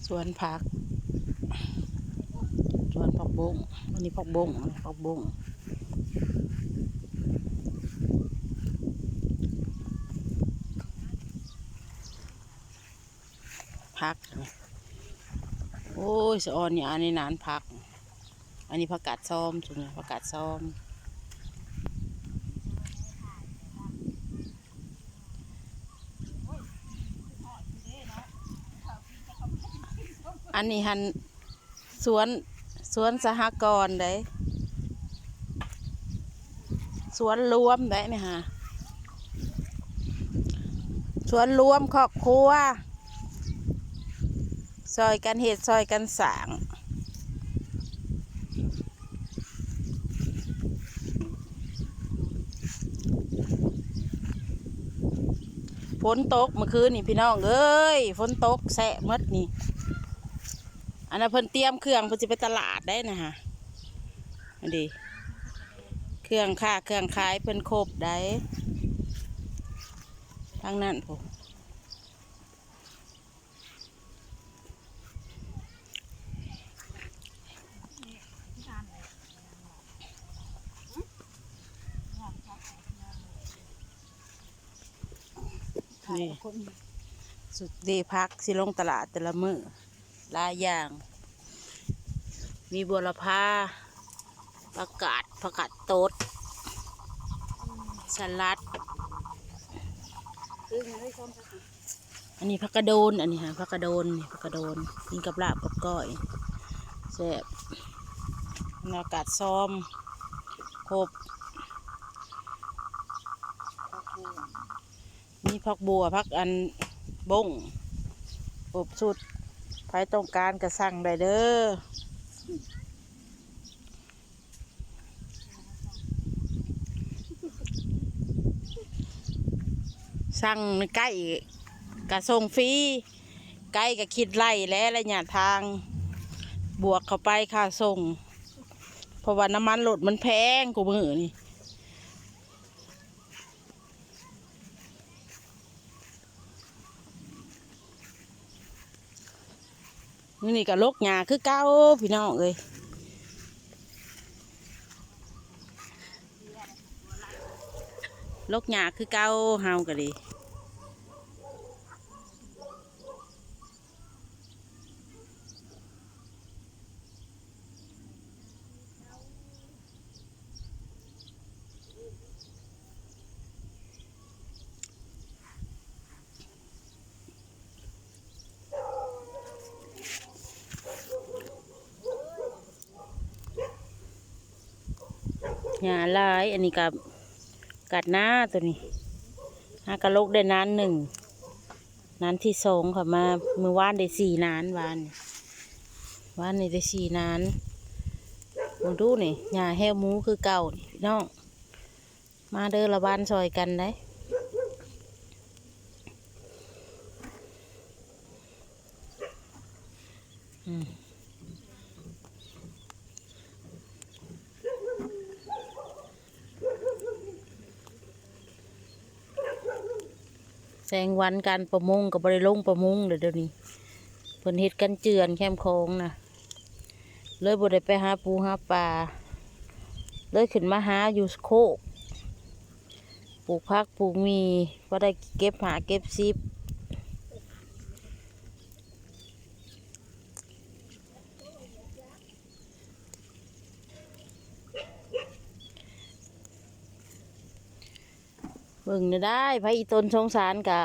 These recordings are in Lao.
ສວນຜັກ ສວນຜັກບົ້ງ ອັນນີ້ຜັກບົ້ງ ຜັກບົ້ງ ຜັກ ໂອ້ຍ ສະອອນນີ້ ອັນນີ້ນານຜັກ ອັນນີ້ຜັກກາດຊອມ ຊຸມນີ້ຜັກກາດຊອມ. ອັນນີ້ຫັ້ນ ສວນ ສວນສະຫະກອນເດ້ ສວນລວມເດ້ນີ້ຫາ ສວນລວມຄອບຄົວ ຊ່ອຍກັນເຮັດ ຊ່ອຍກັນສ້າງ. ຝົນຕົກເມື່ອຄືນນີ້ພີ່ນ້ອງເອີຍ ຝົນຕົກແຊະໝົດນີ້ ອັນນັ້ນເພິ່ນຕຽມເຄື່ອງ ເພິ່ນຊິໄປຕະຫຼາດໄດ໋ນະຫະ ອັນນີ້ເຄື່ອງຄ້າເຄື່ອງຂາຍເພິ່ນຄົບໄດ໋ ທາງນັ້ນພຸ້ນ. ນີ້ ສຸດເດ ຜັກຊິລົງຕະຫຼາດແຕ່ລະມື້ ຫຼາຍຢ່າງ ມີບົວລະພາ ຜັກກາດ ຜັກກາດຕົດ ສະຫຼັດ ອັນນີ້ຜັກກະໂດນ ອັນນີ້ຫາຜັກກະໂດນ ນີ້ຜັກກະໂດນ ກິນກັບລາບກັບກ້ອຍ ແຊບ ອາກາດຊອມ ຄົບ ມີຜັກບົວ ຜັກອັນບົ້ງ ຄົບຊຸດ ໃຜຕ້ອງການກະສັ່ງໄດ້ເດີ. ສັ່ງໃກ້ກະສົ່ງຟຣີ ໄກກະຄິດໄລ່ແຫຼະ ໄລຍະທາງ ບວກເຂົ້າໄປຄ່າສົ່ງ ເພາະວ່ານ້ຳມັນລົດມັນແພງ ຄູ່ມື້ນີ້. ມື້ນີ້ກະລົກຫຍ້າຄືເກົ່າພີ່ນ້ອງເອີຍ ລົກຫຍ້າຄືເກົ່າ ເຮົາກະດີ. ຫຍ້າຫຼາຍ ອັນນີ້ກະກາດນາໂຕນີ້ ຫາກະລົກໄດ້ນານໜຶ່ງ ນານທີສອງເຂົ້າມາ ມື້ວານໄດ້ສີ່ນານ ວານ ວານນີ້ໄດ້ສີ່ນານ ເບິ່ງດູນີ້ ຫຍ້າແຫ້ວໝູຄືເກົ່ານີ້ພີ່ນ້ອງ ມາເດີ ລະຫວ່ານຊ່ອຍກັນໄດ໋. ອືມ ແສງວັນການປະມົງກະບໍ່ໄດ້ລົງປະມົງແລ້ວດຽວນີ້ ເພິ່ນເຮັດກັນເຈື່ອນແຄມຂອງນະ ເລີຍບໍ່ໄດ້ໄປຫາປູຫາປາ ເລີຍຂຶ້ນມາຫາຢູ່ໂຄກ ປູກຜັກປູກໝີ່ ພໍໄດ້ເກັບຫ້າເກັບສິບ. ເບິ່ງແດ່ໄດ໋ ໃຜອີ່ຕົນສົງສານກະ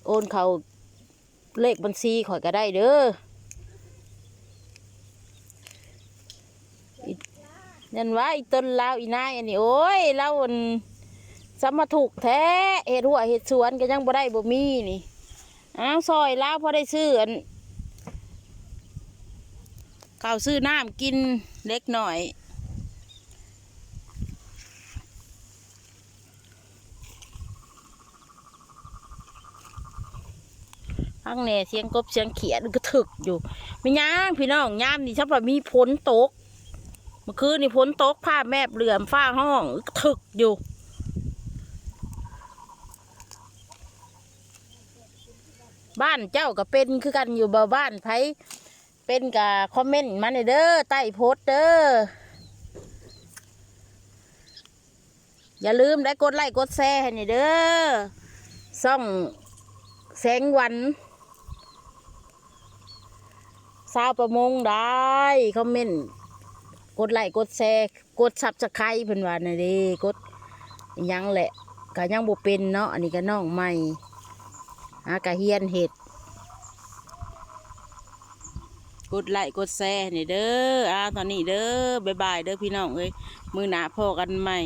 ໂອນເຂົ້າ ເລກບັນຊີຂ້ອຍກະໄດ້ເດີ ນັ້ນວ່າອີ່ຕົນລາວ ອີ່ນາຍອັນນີ້ ໂອ້ຍ ລາວອັນ ສຳມາທຸກແທ້ ເຮັດຮົ້ວເຮັດສວນກະຍັງບໍ່ໄດ້ບໍ່ມີນີ້ ອ້າວ ຊ່ອຍລາວພໍໄດ້ຊື້ອັນ ເຂົ້າຊື້ນ້ຳກິນເດັກນ້ອຍ. ຟັງແດ່ ສຽງກົບສຽງຂຽດກະຖືກຢູ່ ແມ່ນຫຍັງພີ່ນ້ອງ ຍາມນີ້ຊຳວ່າມີຝົນຕົກ ເມື່ອຄືນນີ້ຝົນຕົກ ຟ້າແມບເຫຼື້ອມ ຟ້າຮ້ອງກະຖືກຢູ່. ບ້ານເຈົ້າກໍເປັນຄືກັນຢູ່ບໍ່? ບ້ານໃຜເປັນກໍຄອມເມັນມາແດ່ເດີ ໃຕ້ໂພສເດີ. ຢ່າລືມໄດ້ກົດໄລ້ກົດແຊໃຫ້ແດ່ເດີ ຊ່ອງແສງວັນ ຊາວປະມົງໄດ້ ຄອມເມັນ ກົດໄລ້ກົດແຊ ກົດຊັບສະໄຄຣບ໌ ເພິ່ນວ່ານັ້ນເດ້ ກົດຫຍັງແຫຼະ ກະຍັງບໍ່ເປັນເນາະ. ອັນນີ້ກະນ້ອງໃໝ່ ຫາກະຮຽນເຮັດ ກົດໄລ້ກົດແຊໃຫ້ແດ່ເດີ. ອ້າວ ຕອນນີ້ເດີ ບາຍບາຍເດີພີ່ນ້ອງເອີຍ ມື້ໜ້າພໍ້ກັນໃໝ່.